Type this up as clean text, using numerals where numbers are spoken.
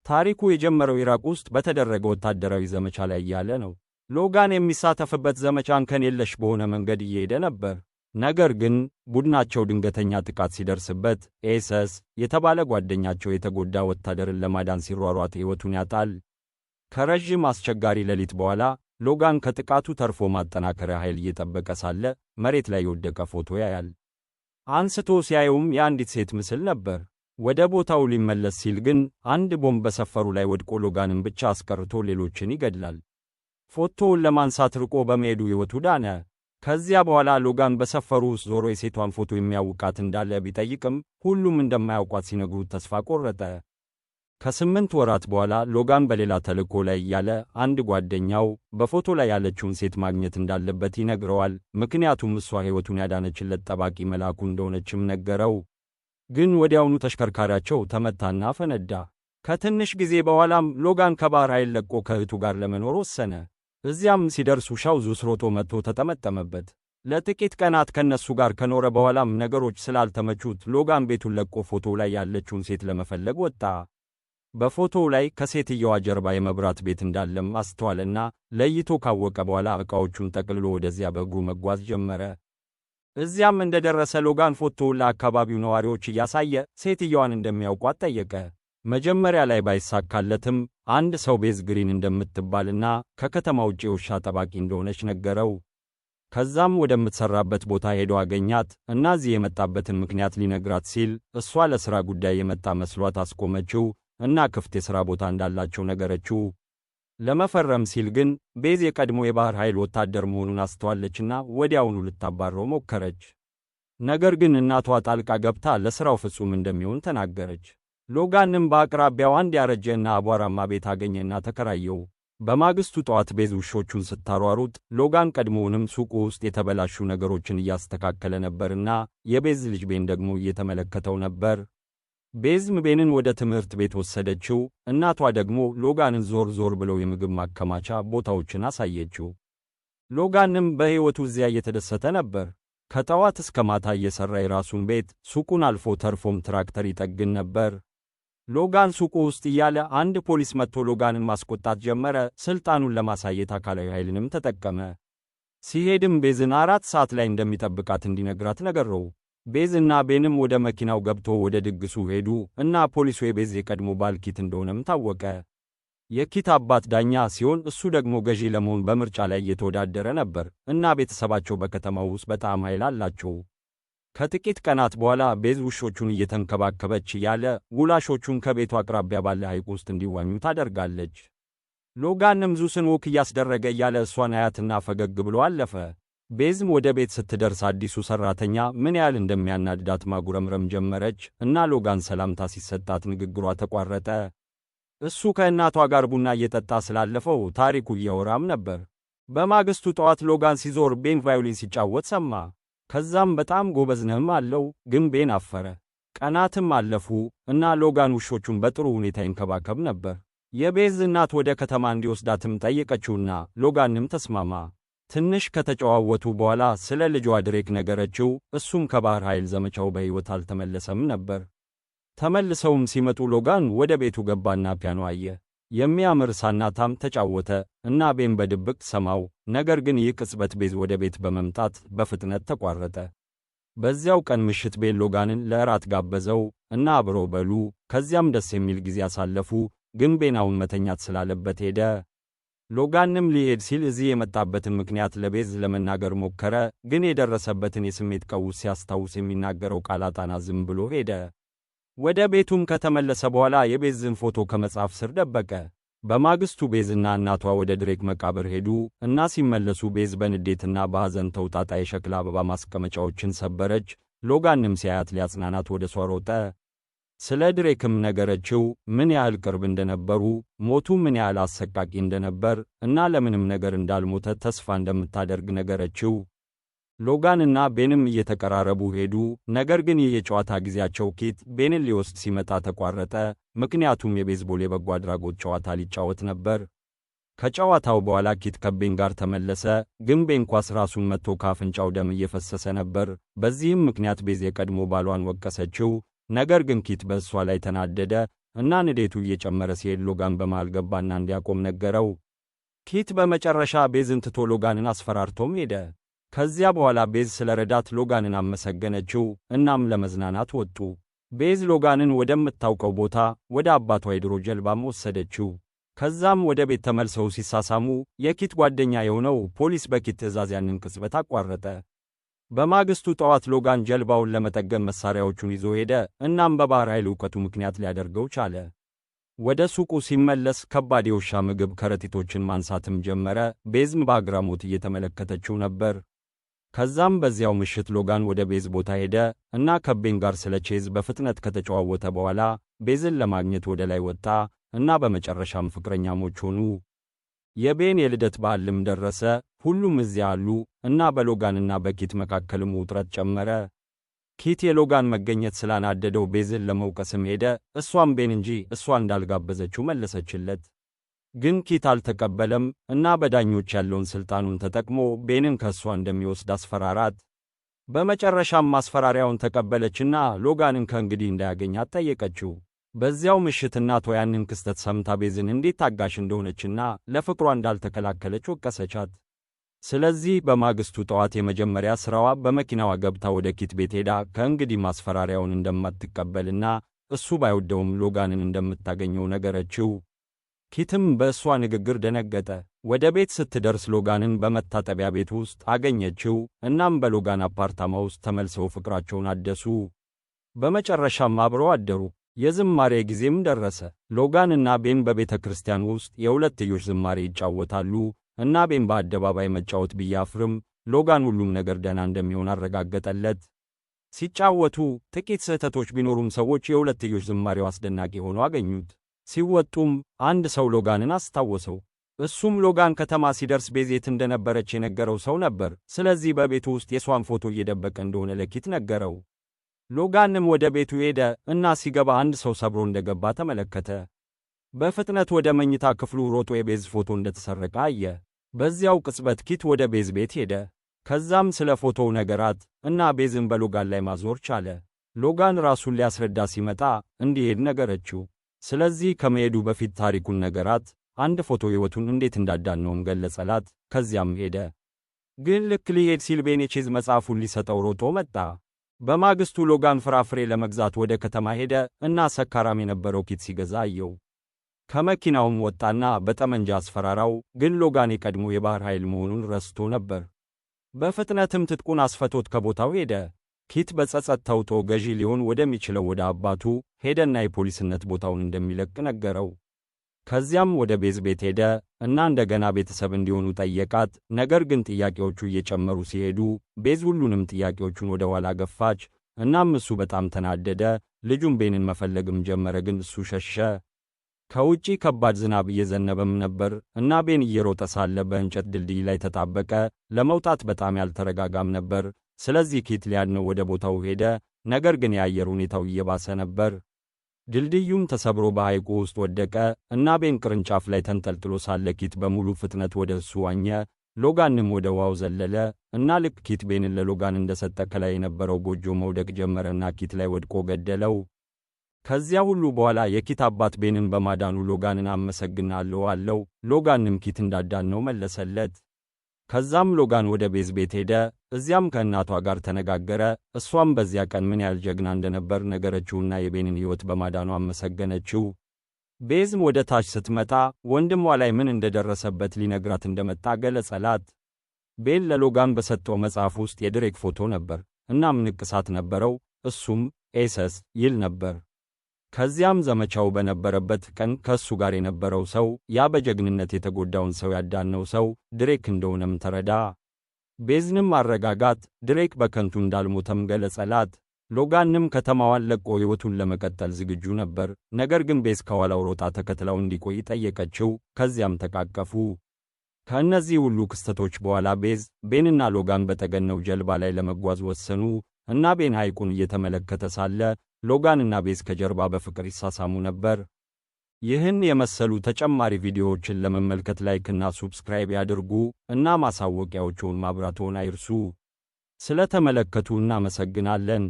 ታሪኩ የጀመረው ኢራቅ ውስጥ በተደረገ ወታደራዊ ዘመቻ ላይ እያለ ነው። ሎጋን የሚሳተፍበት ዘመቻ እንከን የለሽ በሆነ መንገድ እየሄደ ነበር። ነገር ግን ቡድናቸው ድንገተኛ ጥቃት ሲደርስበት ኤሰስ የተባለ ጓደኛቸው የተጎዳ ወታደርን ለማዳን ሲሯሯጥ ሕይወቱን ያጣል። ከረዥም አስቸጋሪ ሌሊት በኋላ ሎጋን ከጥቃቱ ተርፎ ማጠናከሪያ ኃይል እየጠበቀ ሳለ መሬት ላይ የወደቀ ፎቶ ያያል። አንስቶ ሲያየውም የአንዲት ሴት ምስል ነበር። ወደ ቦታው ሊመለስ ሲል ግን አንድ ቦምብ በሰፈሩ ላይ ወድቆ ሎጋንን ብቻ አስቀርቶ ሌሎችን ይገድላል። ፎቶውን ለማንሳት ርቆ በመሄዱ ሕይወቱ ዳነ። ከዚያ በኋላ ሎጋን በሰፈሩ ውስጥ ዞሮ የሴቷን ፎቶ የሚያውቃት እንዳለ ቢጠይቅም ሁሉም እንደማያውቋት ሲነግሩት ተስፋ ቆረጠ። ከ8 ወራት በኋላ ሎጋን በሌላ ተልእኮ ላይ እያለ አንድ ጓደኛው በፎቶ ላይ ያለችውን ሴት ማግኘት እንዳለበት ይነግረዋል። ምክንያቱም እሷ ሕይወቱን ያዳነችለት ጠባቂ መልአኩ እንደሆነችም ነገረው። ግን ወዲያውኑ ተሽከርካሪያቸው ተመታና ፈነዳ። ከትንሽ ጊዜ በኋላም ሎጋን ከባህር ኃይል ለቆ ከእህቱ ጋር ለመኖር ወሰነ። እዚያም ሲደርስ ውሻው ዙስ ሮጦ መጥቶ ተጠመጠመበት። ለጥቂት ቀናት ከነሱ ጋር ከኖረ በኋላም ነገሮች ስላልተመቹት ሎጋን ቤቱን ለቆ ፎቶው ላይ ያለችውን ሴት ለመፈለግ ወጣ። በፎቶው ላይ ከሴትየዋ ጀርባ የመብራት ቤት እንዳለም አስተዋለና ለይቶ ካወቀ በኋላ ዕቃዎቹን ጠቅልሎ ወደዚያ በእግሩ መጓዝ ጀመረ። እዚያም እንደደረሰ ሎጋን ፎቶውን ለአካባቢው ነዋሪዎች እያሳየ ሴትየዋን እንደሚያውቋት ጠየቀ። መጀመሪያ ላይ ባይሳካለትም አንድ ሰው ቤዝ ግሪን እንደምትባልና ከከተማ ውጭ የውሻ ጠባቂ እንደሆነች ነገረው። ከዛም ወደምትሰራበት ቦታ ሄዶ አገኛት እና እዚህ የመጣበትን ምክንያት ሊነግራት ሲል እሷ ለሥራ ጉዳይ የመጣ መስሏት አስቆመችው እና ክፍት የሥራ ቦታ እንዳላቸው ነገረችው። ለመፈረም ሲል ግን ቤዝ የቀድሞ የባህር ኃይል ወታደር መሆኑን አስተዋለችና ወዲያውኑ ልታባረው ሞከረች። ነገር ግን እናቷ ጣልቃ ገብታ ለሥራው ፍጹም እንደሚሆን ተናገረች። ሎጋንም በአቅራቢያው አንድ ያረጀና አቧራማ ቤት አገኘና ተከራየው። በማግስቱ ጠዋት ቤዝ ውሾቹን ስታሯሩጥ ሎጋን ቀድሞውንም ሱቁ ውስጥ የተበላሹ ነገሮችን እያስተካከለ ነበርና የቤዝ ልጅ ቤን ደግሞ እየተመለከተው ነበር። ቤዝም ቤንን ወደ ትምህርት ቤት ወሰደችው። እናቷ ደግሞ ሎጋንን ዞር ዞር ብለው የምግብ ማከማቻ ቦታዎችን አሳየችው። ሎጋንም በሕይወቱ እዚያ እየተደሰተ ነበር። ከጠዋት እስከ ማታ እየሠራ የራሱን ቤት፣ ሱቁን አልፎ ተርፎም ትራክተር ይጠግን ነበር። ሎጋን ሱቁ ውስጥ እያለ አንድ ፖሊስ መጥቶ ሎጋንን ማስቆጣት ጀመረ። ስልጣኑን ለማሳየት አካላዊ ኃይልንም ተጠቀመ። ሲሄድም ቤዝን 4 ሰዓት ላይ እንደሚጠብቃት እንዲነግራት ነገረው። ቤዝና ቤንም ወደ መኪናው ገብቶ ወደ ድግሱ ሄዱ እና ፖሊሱ የቤዝ የቀድሞ ባል ኪት እንደሆነም ታወቀ። የኪት አባት ዳኛ ሲሆን እሱ ደግሞ ገዢ ለመሆን በምርጫ ላይ እየተወዳደረ ነበር እና ቤተሰባቸው በከተማው ውስጥ በጣም ኃይል አላቸው። ከጥቂት ቀናት በኋላ ቤዝ ውሾቹን እየተንከባከበች እያለ ጉላሾቹን ከቤቱ አቅራቢያ ባለ ሐይቅ ውስጥ እንዲዋኙ ታደርጋለች። ሎጋንም ዙስን walk እያስደረገ እያለ እሷን አያትና ፈገግ ብሎ አለፈ። ቤዝም ወደ ቤት ስትደርስ አዲሱ ሰራተኛ ምን ያህል እንደሚያናድዳት ማጉረምረም ጀመረች እና ሎጋን ሰላምታ ሲሰጣት ንግግሯ ተቋረጠ። እሱ ከእናቷ ጋር ቡና እየጠጣ ስላለፈው ታሪኩ እያወራም ነበር። በማግስቱ ጠዋት ሎጋን ሲዞር ቤን ቫዮሊን ሲጫወት ሰማ። ከዛም በጣም ጎበዝ ነህም አለው፣ ግን ቤን አፈረ። ቀናትም አለፉ እና ሎጋን ውሾቹን በጥሩ ሁኔታ ይንከባከብ ነበር። የቤዝ እናት ወደ ከተማ እንዲወስዳትም ጠየቀችውና ሎጋንም ተስማማ። ትንሽ ከተጨዋወቱ በኋላ ስለ ልጇ ድሬክ ነገረችው። እሱም ከባህር ኃይል ዘመቻው በሕይወት አልተመለሰም ነበር። ተመልሰውም ሲመጡ ሎጋን ወደ ቤቱ ገባና ፒያኖ አየ። የሚያምር ሳናታም ተጫወተ እና ቤን በድብቅ ሰማው። ነገር ግን ይህ ቅጽበት ቤዝ ወደ ቤት በመምጣት በፍጥነት ተቋረጠ። በዚያው ቀን ምሽት ቤን ሎጋንን ለእራት ጋበዘው እና አብረው በሉ። ከዚያም ደስ የሚል ጊዜ አሳለፉ። ግን ቤን አሁን መተኛት ስላለበት ሄደ። ሎጋንም ሊሄድ ሲል እዚህ የመጣበትን ምክንያት ለቤዝ ለመናገር ሞከረ። ግን የደረሰበትን የስሜት ቀውስ ሲያስታውስ የሚናገረው ቃል አጣና ዝም ብሎ ሄደ። ወደ ቤቱም ከተመለሰ በኋላ የቤዝን ፎቶ ከመጽሐፍ ስር ደበቀ። በማግስቱ ቤዝና እናቷ ወደ ድሬክ መቃብር ሄዱ እና ሲመለሱ ቤዝ በንዴትና በሐዘን ተውጣ የሸክላ አበባ ማስቀመጫዎችን ሰበረች። ሎጋንም ሲያያት ሊያጽናናት ወደ እሷ ሮጠ። ስለ ድሬክም ነገረችው፣ ምን ያህል ቅርብ እንደነበሩ፣ ሞቱ ምን ያህል አሰቃቂ እንደነበር እና ለምንም ነገር እንዳልሞተ ተስፋ እንደምታደርግ ነገረችው። ሎጋንና ቤንም እየተቀራረቡ ሄዱ። ነገር ግን ይህ የጨዋታ ጊዜያቸው ኪት ቤንን ሊወስድ ሲመጣ ተቋረጠ። ምክንያቱም የቤዝቦል የበጎ አድራጎት ጨዋታ ሊጫወት ነበር። ከጨዋታው በኋላ ኪት ከቤን ጋር ተመለሰ። ግን ቤን ኳስ ራሱን መትቶ ከአፍንጫው ደም እየፈሰሰ ነበር። በዚህም ምክንያት ቤዝ የቀድሞ ባሏን ወቀሰችው። ነገር ግን ኪት በእሷ ላይ ተናደደ። እና ንዴቱ እየጨመረ ሲሄድ ሎጋን በመሃል ገባና እንዲያቆም ነገረው። ኪት በመጨረሻ ቤዝን ትቶ ሎጋንን አስፈራርቶም ሄደ። ከዚያ በኋላ ቤዝ ስለረዳት ሎጋንን አመሰገነችው። እናም ለመዝናናት ወጡ። ቤዝ ሎጋንን ወደምታውቀው ቦታ ወደ አባቷ የድሮ ጀልባም ወሰደችው። ከዛም ወደ ቤት ተመልሰው ሲሳሳሙ የኪት ጓደኛ የሆነው ፖሊስ በኪት ትዕዛዝ ያንን ቅጽበት አቋረጠ። በማግስቱ ጠዋት ሎጋን ጀልባውን ለመጠገን መሳሪያዎቹን ይዞ ሄደ። እናም በባህር ኃይል ዕውቀቱ ምክንያት ሊያደርገው ቻለ። ወደ ሱቁ ሲመለስ ከባድ የውሻ ምግብ ከረጢቶችን ማንሳትም ጀመረ። ቤዝም በአግራሞት እየተመለከተችው ነበር። ከዛም በዚያው ምሽት ሎጋን ወደ ቤዝ ቦታ ሄደ እና ከቤን ጋር ስለ ቼዝ በፍጥነት ከተጨዋወተ በኋላ ቤዝን ለማግኘት ወደ ላይ ወጣ እና በመጨረሻም ፍቅረኛሞች ሆኑ። የቤን የልደት በዓልም ደረሰ። ሁሉም እዚያ አሉ እና በሎጋንና በኪት መካከልም ውጥረት ጨመረ። ኪት የሎጋን መገኘት ስላናደደው ቤዝን ለመውቀስም ሄደ። እሷም ቤን እንጂ እሷ እንዳልጋበዘችው መለሰችለት። ግን ኪት አልተቀበለም እና በዳኞች ያለውን ስልጣኑን ተጠቅሞ ቤንን ከእሷ እንደሚወስድ አስፈራራት። በመጨረሻም ማስፈራሪያውን ተቀበለችና ሎጋንን ከእንግዲህ እንዳያገኛት ጠየቀችው። በዚያው ምሽት እናቷ ያንን ክስተት ሰምታ ቤዝን እንዴት ታጋሽ እንደሆነችና ለፍቅሯ እንዳልተከላከለች ወቀሰቻት። ስለዚህ በማግስቱ ጠዋት የመጀመሪያ ሥራዋ በመኪናዋ ገብታ ወደ ኪት ቤት ሄዳ ከእንግዲህ ማስፈራሪያውን እንደማትቀበልና እሱ ባይወደውም ሎጋንን እንደምታገኘው ነገረችው። ኪትም በእሷ ንግግር ደነገጠ። ወደ ቤት ስትደርስ ሎጋንን በመታጠቢያ ቤት ውስጥ አገኘችው። እናም በሎጋን አፓርታማ ውስጥ ተመልሰው ፍቅራቸውን አደሱ። በመጨረሻም አብረው አደሩ። የዝማሬ ጊዜም ደረሰ። ሎጋንና ቤን በቤተ ክርስቲያን ውስጥ የሁለትዮሽ ዝማሬ ይጫወታሉ እና ቤን በአደባባይ መጫወት ቢያፍርም ሎጋን ሁሉም ነገር ደህና እንደሚሆን አረጋገጠለት። ሲጫወቱ ጥቂት ስህተቶች ቢኖሩም ሰዎች የሁለትዮሽ ዝማሬው አስደናቂ ሆኖ አገኙት። ሲወጡም አንድ ሰው ሎጋንን አስታወሰው። እሱም ሎጋን ከተማ ሲደርስ ቤዝ የት እንደነበረች የነገረው ሰው ነበር። ስለዚህ በቤቱ ውስጥ የሷን ፎቶ እየደበቀ እንደሆነ ለኪት ነገረው። ሎጋንም ወደ ቤቱ ሄደ እና ሲገባ አንድ ሰው ሰብሮ እንደገባ ተመለከተ። በፍጥነት ወደ መኝታ ክፍሉ ሮጦ የቤዝ ፎቶ እንደተሰረቀ አየ። በዚያው ቅጽበት ኪት ወደ ቤዝ ቤት ሄደ። ከዛም ስለ ፎቶው ነገራት እና ቤዝን በሎጋን ላይ ማዞር ቻለ። ሎጋን ራሱን ሊያስረዳ ሲመጣ እንዲሄድ ነገረችው። ስለዚህ ከመሄዱ በፊት ታሪኩን ነገራት። አንድ ፎቶ ሕይወቱን እንዴት እንዳዳነውም ገለጸላት። ከዚያም ሄደ። ግን ልክ ሊሄድ ሲል ቤን የቼዝ መጽሐፉን ሊሰጠው ሮጦ መጣ። በማግስቱ ሎጋን ፍራፍሬ ለመግዛት ወደ ከተማ ሄደ እና ሰካራም የነበረው ኪት ሲገዛ አየው። ከመኪናውም ወጣና በጠመንጃ አስፈራራው። ግን ሎጋን የቀድሞ የባህር ኃይል መሆኑን ረስቶ ነበር። በፍጥነትም ትጥቁን አስፈቶት ከቦታው ሄደ። ኪት በጸጸት ተውጦ ገዢ ሊሆን ወደሚችለው ወደ አባቱ ሄደና የፖሊስነት ቦታውን እንደሚለቅ ነገረው። ከዚያም ወደ ቤዝ ቤት ሄደ እና እንደገና ቤተሰብ እንዲሆኑ ጠየቃት። ነገር ግን ጥያቄዎቹ እየጨመሩ ሲሄዱ ቤዝ ሁሉንም ጥያቄዎቹን ወደ ኋላ ገፋች። እናም እሱ በጣም ተናደደ። ልጁን ቤንን መፈለግም ጀመረ፣ ግን እሱ ሸሸ። ከውጪ ከባድ ዝናብ እየዘነበም ነበር እና ቤን እየሮጠ ሳለ በእንጨት ድልድይ ላይ ተጣበቀ። ለመውጣት በጣም ያልተረጋጋም ነበር። ስለዚህ ኪት ሊያድነው ወደ ቦታው ሄደ። ነገር ግን የአየር ሁኔታው እየባሰ ነበር። ድልድዩም ተሰብሮ በሐይቁ ውስጥ ወደቀ እና ቤን ቅርንጫፍ ላይ ተንጠልጥሎ ሳለ ኪት በሙሉ ፍጥነት ወደ እሱ ዋኘ። ሎጋንም ወደ ውሃው ዘለለ እና ልክ ኪት ቤንን ለሎጋን እንደሰጠ ከላይ የነበረው ጎጆ መውደቅ ጀመረና ኪት ላይ ወድቆ ገደለው። ከዚያ ሁሉ በኋላ የኪት አባት ቤንን በማዳኑ ሎጋንን አመሰግናለሁ አለው። ሎጋንም ኪት እንዳዳነው መለሰለት። ከዛም ሎጋን ወደ ቤዝ ቤት ሄደ። እዚያም ከእናቷ ጋር ተነጋገረ። እሷም በዚያ ቀን ምን ያህል ጀግና እንደነበር ነገረችውና የቤንን ሕይወት በማዳኑ አመሰገነችው። ቤዝም ወደ ታች ስትመጣ ወንድሟ ላይ ምን እንደደረሰበት ሊነግራት እንደመጣ ገለጸላት። ቤን ለሎጋን በሰጠው መጽሐፍ ውስጥ የድሬክ ፎቶ ነበር። እናም ንቅሳት ነበረው። እሱም Aces ይል ነበር። ከዚያም ዘመቻው በነበረበት ቀን ከእሱ ጋር የነበረው ሰው ያ በጀግንነት የተጎዳውን ሰው ያዳነው ሰው ድሬክ እንደሆነም ተረዳ። ቤዝንም አረጋጋት። ድሬክ በከንቱ እንዳልሞተም ገለጸላት። ሎጋንም ከተማዋን ለቆ ሕይወቱን ለመቀጠል ዝግጁ ነበር። ነገር ግን ቤዝ ከኋላው ሮጣ ተከትላው እንዲቆይ ጠየቀችው። ከዚያም ተቃቀፉ። ከእነዚህ ሁሉ ክስተቶች በኋላ ቤዝ፣ ቤንና ሎጋን በተገነው ጀልባ ላይ ለመጓዝ ወሰኑ እና ቤን ሐይቁን እየተመለከተ ሳለ ሎጋንና ቤዝ ከጀርባ በፍቅር ይሳሳሙ ነበር። ይህን የመሰሉ ተጨማሪ ቪዲዮዎችን ለመመልከት like እና subscribe ያድርጉ እና ማሳወቂያዎችን ማብራትዎን አይርሱ። ስለተመለከቱ እናመሰግናለን።